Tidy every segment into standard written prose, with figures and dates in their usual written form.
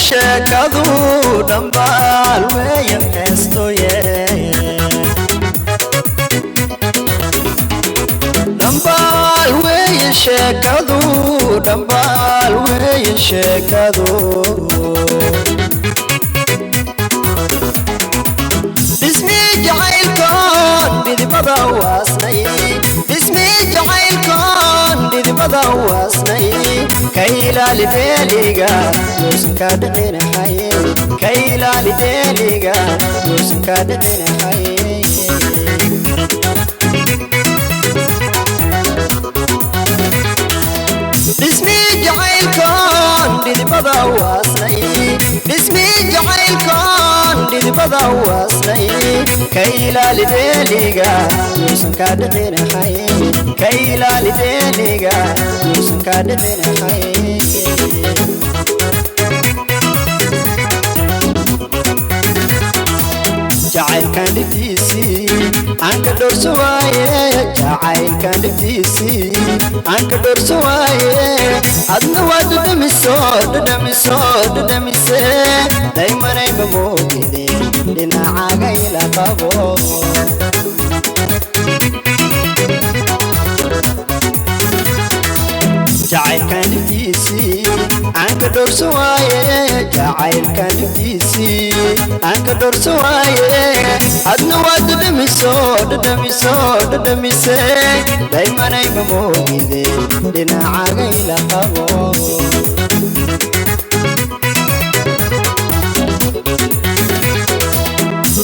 Sheekadu dhambaal weeye heestoye, dhambaal weeye sheekadu, dhambaal weeye sheekadu. Dhismii jacaylkoon dhidibada waasnay, dhismii jacaylkoon dhidibada waasnay, ka ilaali dheeliga yuusan kaa dhicinahay, ka ilaali dheeliga yuusan kaa dhicinahay. Dhismii jacaylkoon dhidibada waasnay, dhismii jacaylkoon dhidibada waasnay, ka ilaali dheeliga yuusan kaa dhicinahay, ka ilaali dheeliga yuusan kaa dhicinahay. Jacaylkan dhibtiisii aan ka dhowrso waaye, jacaylkan dhibtiisii aan ka dhowrso waaye, adna waa dhadhamiso, dhadhamiso, dhadhamise, daymanayba moogide dhinacaaga ila qabo. Jacaylkan dhibtiisii aan ka dhowrso waaye, jacaylkan dhibtiisii aan ka dhowrso waaye, adna waa dhadhamiso, dhadhamiso, dhadhamise, daymanayba moogide dhinacaaga ila qabo.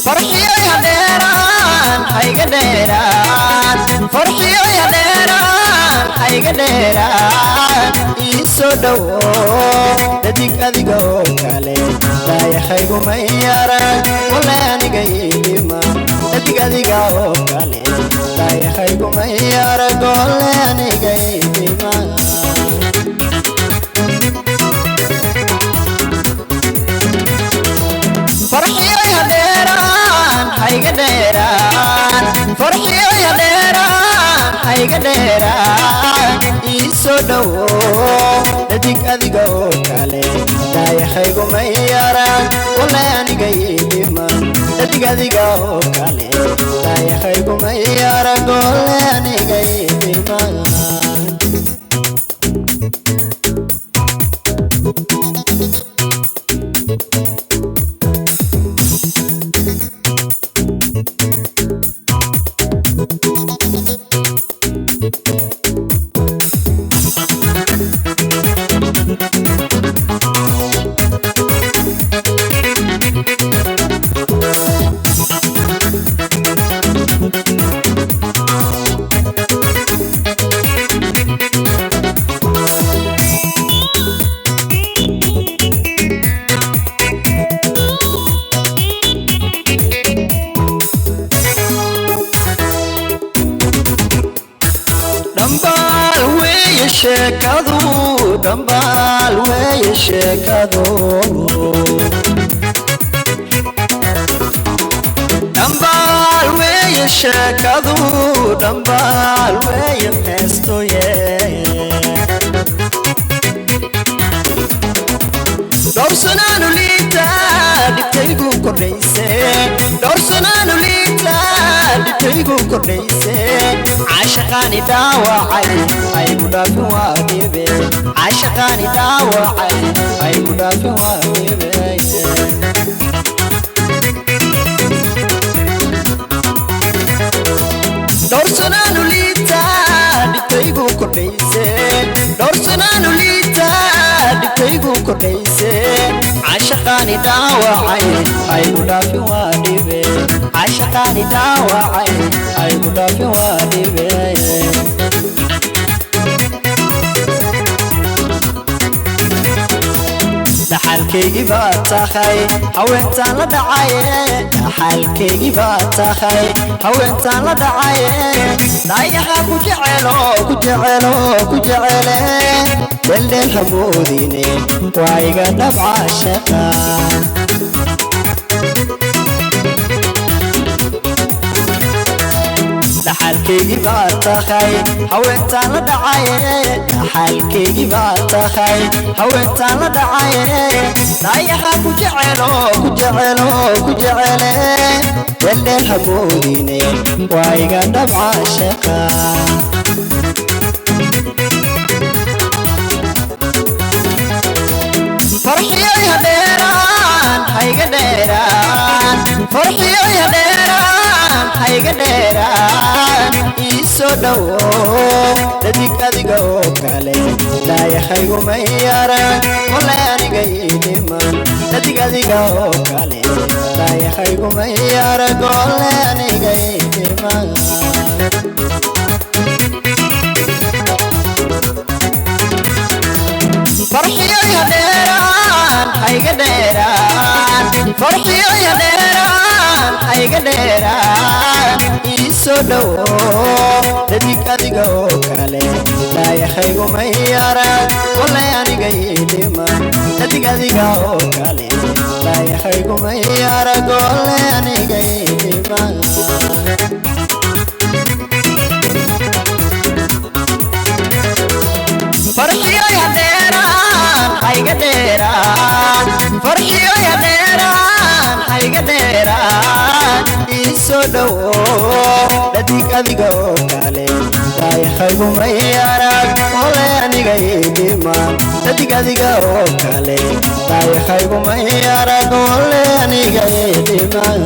Farxiyoy hadheeraan hayga dheeraan, farxiyoy hadheeraan hayga dheeraan, ii soo dhowo dhadig adiga oo kale daayahayguma yaraan, wale aniga ii dhima, dhadig adiga oo kale daayahayguma yarag, wale aniga ii dhima. Farxiyoy hadheeraan hayga dheeraan, farxiyoy hadheeraan hayga dheeraan, ii soo dhowo dhadig adiga oo kale daayahayguma yaraan, wale aniga ii dhima, dhadig adiga oo kale daayahayguma yarag, wale aniga ii dhima. Dhambaal weeye sheekadu, dhambaal weeye sheekadu, dhambaal weeye sheekadu, dhambaal weeye heestoye. Dhowrsanaanu liita dhibtaygu kordhayse, dhowrsanaanu liita dhibtaygu kordhayse, caashaqaani dhaawacay aygu dhaafin waa dhibe, caashaqaani dhaawacay aygu dhaafin waa dhibe. Dhowrsanaanu liita dhibtaygu kordhayse, dhowrsanaanu liita dhibtaygu kordhayse, Cashaqaani dhaawacay, haygu dhaafin, waa dhibe. Cashaqaani dhaawacay, haygu dhaafin, waa dhibe. Dhaxalkaygii baa tahay haweentaan la dhacaye, dhaxalkaygii baa tahay haweentaan la dhacaye. Daayaha ku jecelo, ku jecelo, ku jecele. Dheeldheel hamoodine, waa iga dhabca shaqa. Dhaxalkaygii baa tahay haweentaan la dhacaye, dhaxalkaygii baa tahay haweentaan la dhacaye. Daayaha ku jecelo, ku jecelo, ku jecele. Dheeldheel hamoodine, waa iga dhabca shaqa. Farxiyoy hadheeraan, hayga dheeraan. Farxiyoy hadheeraan, hayga dheeraan. Ii soo dhowo, dhadig adiga oo kale dhaayahayguma yaran, wale aniga ii dhiman. Dhadig adiga oo kale dhaayahayguma yarag, wale aniga ii dhiman. Farxiyoy hadheeraan, hayga dheeraan. Farxiyoy hadheeraan, hayga dheeraan. Ii soo dhowo, dhadig adiga oo kale dhaayahayguma yaran, wale aniga ii dhiman. Dhadig adiga oo kale dhaayahayguma yarag, wale aniga ii dhiman. Farxiyoy hadheeraan, hayga dheeraan. Farxiyoy hadheeraan, hayga dheeraan. Ii soo dhowo, dhadig adiga oo kale dhaayahayguma yarag, wale aniga ii dhiman. Dhadig adiga oo kale dhaayahayguma yarag, wale aniga ii dhiman.